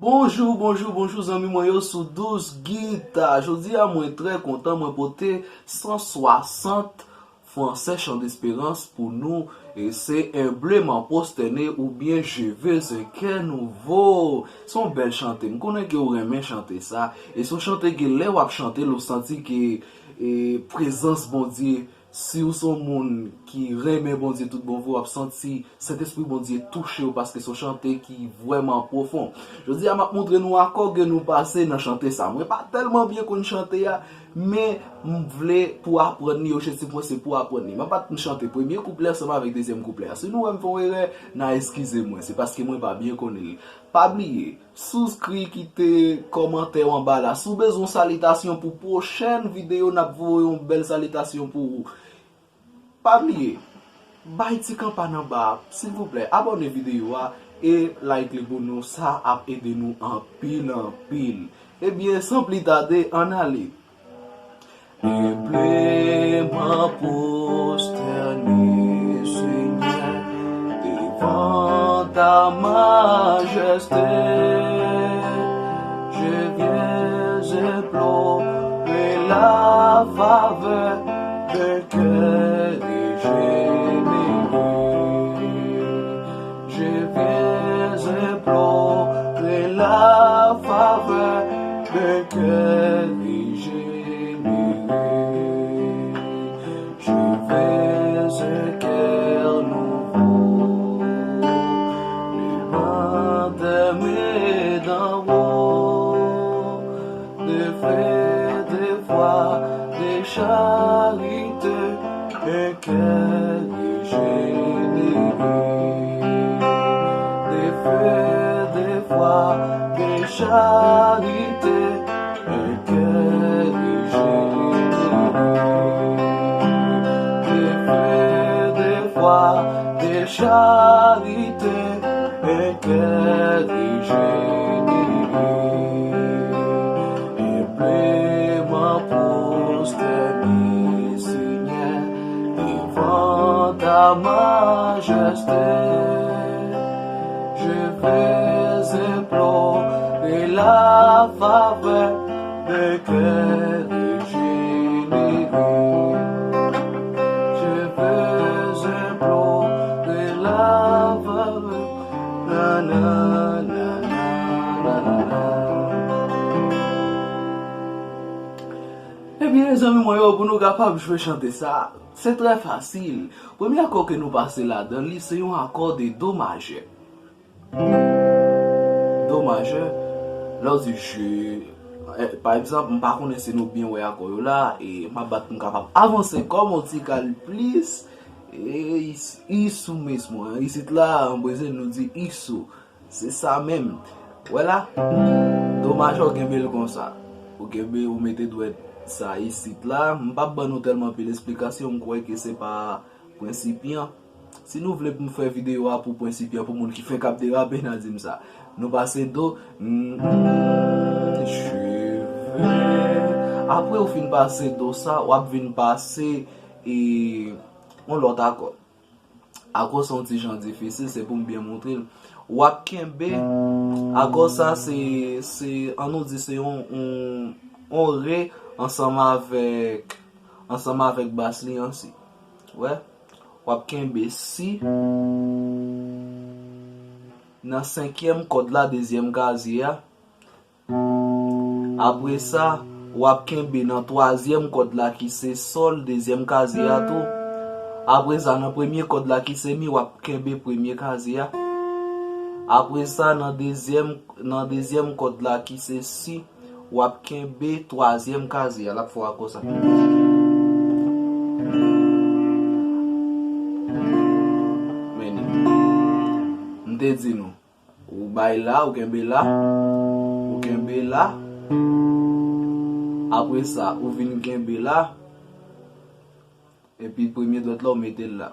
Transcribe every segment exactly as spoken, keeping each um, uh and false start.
Bonjou, bonjou, bonjou zanmi mwen yo sou Dous Gita. Jodi a mwen trè kontan, mwen pote san swasant Fransè Chan Desperans pou nou. E se Humblement Prosterné oubyen Je veux un cœur nouveau. Se yon bèl chante. M konnen ke w renmen chante sa. E se yon chante ke lè w ap chante l, ou santi ke e, prezans Bondye. Si w se yon moun ki renmen Bondye tout bon vre, w ap santi Sentespri Bondye touche w paske se yon chante ki vrèman pwofon. Jodi a, m ap montre nou akò ke nou pase nan chante sa. Mwen pa tèlman byen konn chante a, men m vle pou aprann li, objektif mwen se pou aprann li. M ap bat m chante premye kouplè ansanm avèk dezyèm kouplè a. Si nou wè m fè yon erè, n a eskize mwen, se paske mwen pa byen konnen li. Pa bliye, Souskri, kite kòmantè w anba la. Si w bezwen salitasyon pou pwochèn videyo, n ap voye yon bèl salitasyon pou ou. Pa bliye, bay ti kanpa nan ba a, silvouplè, abòne videyo a e like li pou nou, sa ap ede nou anpil, anpil. Ebyen, san pli tade, ann ale. Humblement prosterné, Seigneur, devant ta majesté, je viens implorer la faveur d'un cœur régénéré. Je viens implorer la faveur d'un cœur régénéré. Je veux un cœur nouveau, les mains d'en haut, de feu, de foi, de charité, un cœur régénéré. De feu, de foi, de charité, un cœur régénéré. De feu, de foi, de charité, un cœur régénéré. Humblement prosterné, Seigneur, devant ta majesté, je vais implorer la faveur d'un cœur régénéré. Je veux implorer la faveur. Na, na, na, na, na, na, na. Ebyen, zanmi mwen yo, pou nou kapab jwe chante sa, se trè fasil. Premye akò ke nou pase ladan li, se yon akò de do majè. Do majè, lè w di je, eh, pa egzanp, m pa konnen si nou byen wè akò yo la, e m ap bat pou m kapab avanse kò m yon ti kal plis, e is, isou mes mwen, isit la, an brezil, nou di isou. Se sa menm. Wè la, do majè ou kenbe l konsa. Ou kenbe, ou mete dwèt sa isit la. M p ap ban nou tèlman pil esplikasyon, m kwè ke se pa prensipyan. Si nou vle pou m fè videyo a pou prensipyan, pou moun ki fenk ap derape, n a di m sa. Nou pase do, mm, mm, je veux. Apre ou fin pase do sa, w ap vin pase, e, yon lòt akò. Akò sa yon ti jan difisil, se pou m byen montre l. W ap kenbe, akò sa se, se, an nou di se yon, yon, yon re ansanm avèk, ansanm avèk bas li an si. Wè, w ap kenbe si nan senkyèm kòd la, dezyèm kazye a. Apre sa, w ap kenbe nan twazyèm kòd la ki se sòl, dezyèm kazye a tou. Apre sa, nan premye kòd la ki se mi, w ap kenbe premye kazye a. Apre sa, nan dezyèm, nan dezyèm kòd la ki se si, w ap kenbe twazyèm kazye a. L ap fè w akò sa. Men li. M te di nou. Ou bay la, ou kenbe la, ou kenbe la. Apre sa, ou vin kenbe la. Epi premye dwèt la, ou mete l la.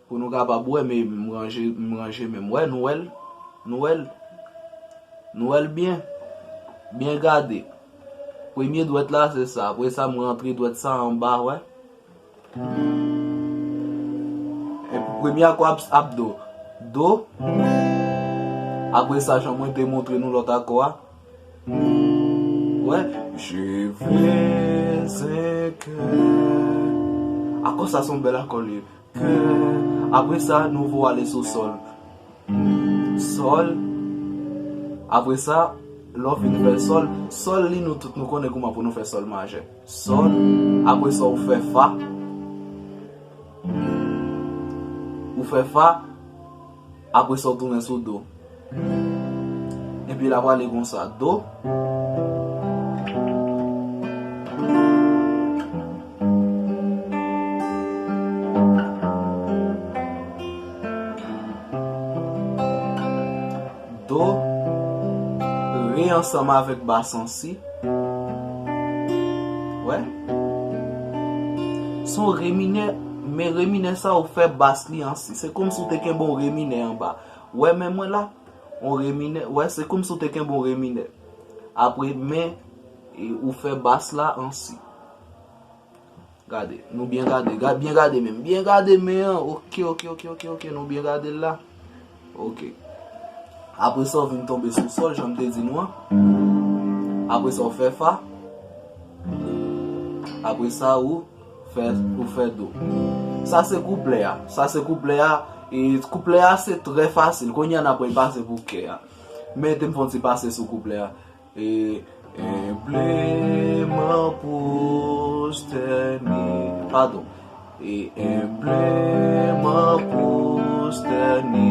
Pou nou kapab wè, men m ranje, m ranje men m. Wè, nou wè l? Nou wè l? Nou wè l byen? Byen gade. Premye dwèt la, se sa. Apre sa, m rantre dwèt sa anba, wè. Epi premye akò ap, ap do. Do. Apre sa, jan mwen te montre nou lòt akò a. Wè, je veux un cœur. Akò sa se yon bèl akò li ye. Kè. Apre sa, nou voye ale sou sòl. Sòl. Apre sa, lè w fin fè sòl, sòl li nou tout nou konnen kouman pou nou fè sòl majè. Sòl. Apre sa, ou fè fa. Ou fè fa. Apre sa, w tounen sou do. Epi l ap prale konsa. Do. Do. Re ansanm avèk bas an si. Wè. Se yon re minè, men re minè sa ou fè bas li an si. Se kòmsi ou te kenbe yon re minè anba. Wè men mwen la, yon re minè. Wè, se kòmsi ou te kenbe yon re minè. Apre, men, e, ou fè bas la an si. Gade, nou byen gade, gade, byen gade menm, byen gade men an. Oke, oke, oke, oke, oke, nou byen gade l la. Oke. Apre sa, w vin tonbe sou sòl, jan m te di nou an. Apre sa, w fè fa. Apre sa, ou fè, ou fè do. Sa se kouplè a. Sa se kouplè a. E kouplè a se trè fasil. Kounye a n ap pase pou kè a. Men te m fè yon ti pase sou kouplè a. E enbleman pwostène. Padon. E enbleman pwostène,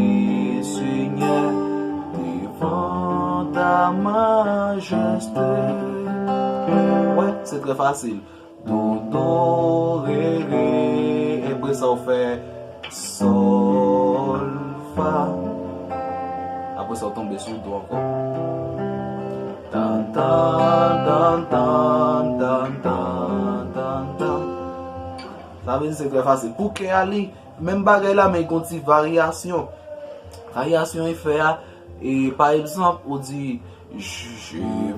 Senyè, devan ta majeste. Wè, se trè fasil. Do, do, re, re. Apre sa, w fè sòl, fa. Apre sa, w tonbe sou do ankò. Tan, tan, tan, tan, tan, tan, tan, tan. Sa vle di se trè fasil. Pou kè a li, menm bagay la, men gen yon ti varyasyon. Varyasyon e fè a, e pa egzanp, ou di, Je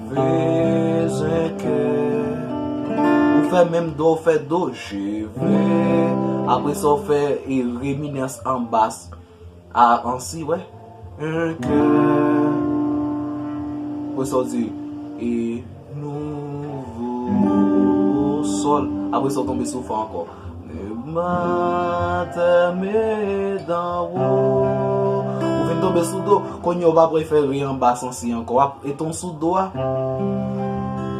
veux un cœur. Ou fè menm do, ou fè do, je veux. Apre sa, ou fè e re minè an bas. A, an si, wè. Un cœur. Apre sa, ou di, e nouvo sòl. Apre sa, ou tonbe sou fa ankò. Ne m'a t'aimé d'en haut. Ou vin tonbe sou do. Kounye a, ou pa prefere anba sansi ankò. W ap eton sou do a.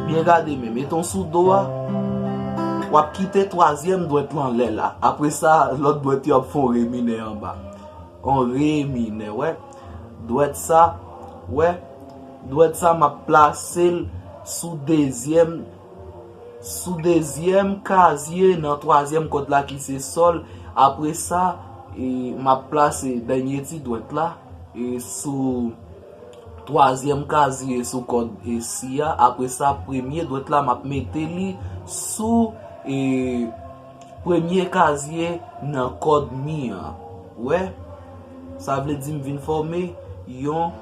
Byen gade menm. Eton sou do a. W ap kite twazyèm dwèt lan anlè la. Apre sa, lòt dwèt yo ap fè yon re minè anba. Yon re minè, wè. Dwèt sa, wè. Dwèt sa, m ap plase l sou dezyèm, sou dezyèm kazye nan twazyèm kòd la ki se sòl. Apre sa, e, m ap plase dènye ti dwèt la, e, sou twazyèm kazye sou kòd, e, si a. Apre sa, premye dwèt la, m ap mete li sou, e, premye kazye nan kòd mi an. Wè? Sa vle di m vin fòme yon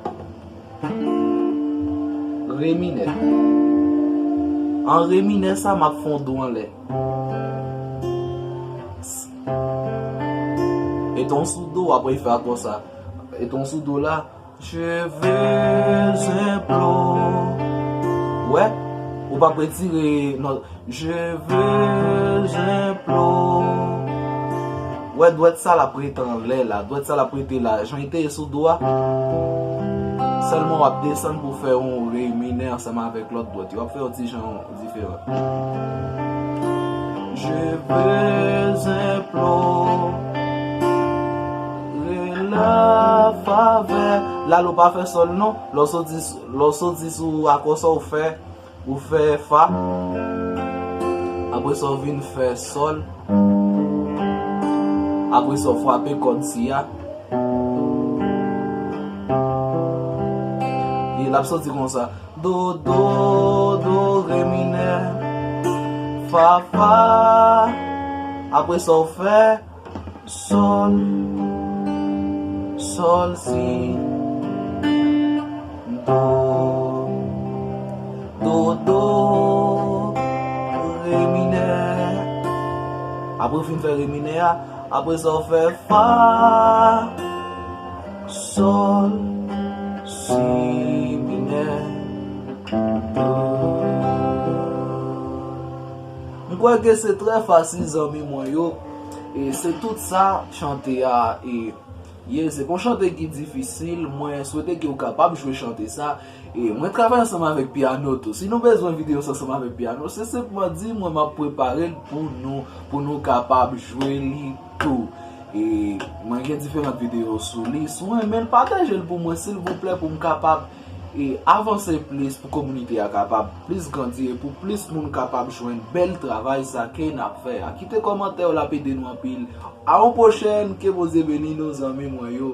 re minè. An re minè sa, m ap fè yon do anlè. Eton sou do, w ap refè akò sa. Eton sou do la, Je veux un plan. Wè, ou p ap retire nòt. Je veux un plan. Wè, dwèt sa l ap rete anlè la. Dwèt sa l ap rete la. Jan li te ye sou do a. Sèlman w ap desann pou fè yon re minè ansanm avèk lòt dwèt yo. W ap fè yon ti jan diferan. Je veux un plan. Re la favè. La, l ou pa fè sòl non. Lè w soti, lè w soti sou akò sa, ou fè, ou fè fa. Apre sa, ou vin fè sòl. Apre sa, ou frape kòd si a. E l ap soti konsa. Do, do, do, re minè. Fa, fa. Apre sa, ou fè sòl, sòl, si, do, do, do, re minè. Apre w fin fè re minè a, apre sa w fè fa, sòl, Si minè do. M kwè ke se trè fasil, zanmi mwen yo. E se tout sa chante a e ye. Se pa yon chante ki difisil. Mwen swete ke w kapab jwe chante sa. E mwen travay ansanm avèk pyano tou. Si nou bezwen videyo sa ansanm avèk pyano, se senpman di mwen, m ap prepare l pou nou, pou nou kapab jwe li tou. E mwen gen diferan videyo sou li. Si w renmen l, pataje l pou mwen, silvouplè, pou m kapab e avanse plis, pou kominote a kapab plis grandi e pou plis moun kapab jwenn bèl travay sa ke n ap fè a. Kite kòmantè w, l ap ede nou anpil. A yon pwochèn, ke Bondye beni nou, zanmi mwen yo.